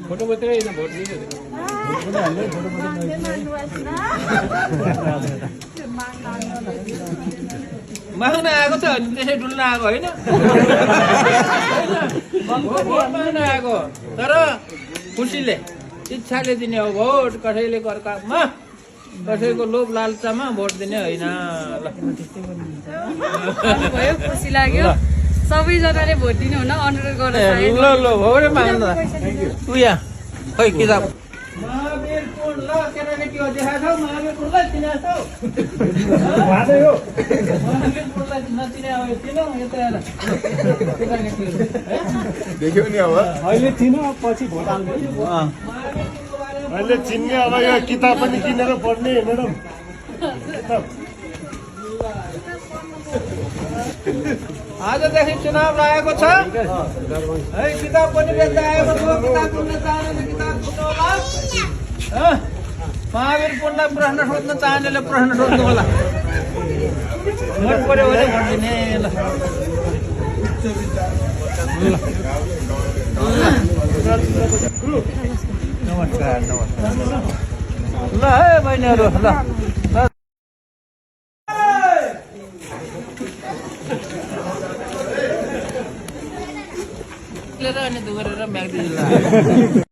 photo मात्रै होइन vote लिनु माग्न आएको छ अनि त्यसै डुल्न आएको होइन भोट माग्न आएको तर खुसीले इच्छाले दिने हो भोट कसैले कर्कामा कसैको लोभ लालचामा भोट दिने होइन भयो खुसी लाग्यो सबैजनाले भोट दिनु हुन अनुरोध गर्न ल ल भोरै माग्नु उया खै किताब महावीर पुन ल केटाकेटी हो देखाएको छौ महावीर पुनलाई चिनाएको छौ महावीर पुनलाई नचिने अब चिनौ यता हेर केटाकेटीहरू देख्यो नि अब अहिले चिनो पछि भोट आउँदैन अहिले चिन्ने अब यो किताब पनि किनेर पढ्ने म्याडम आजदेखि चुनाव लागेको छ है किताब पनि बेच्दै आएको छु किताब किन्न चाहनेले किताब किन्नु होला महावीर पुनलाई प्रश्न सोध्न चाहनेले प्रश्न सोध्नु होला मन पर्यो भने भोट दिने ल नमस्कार नमस्कार ल है बहिनीहरू ल अनि दुगरेर म्याग्दिनु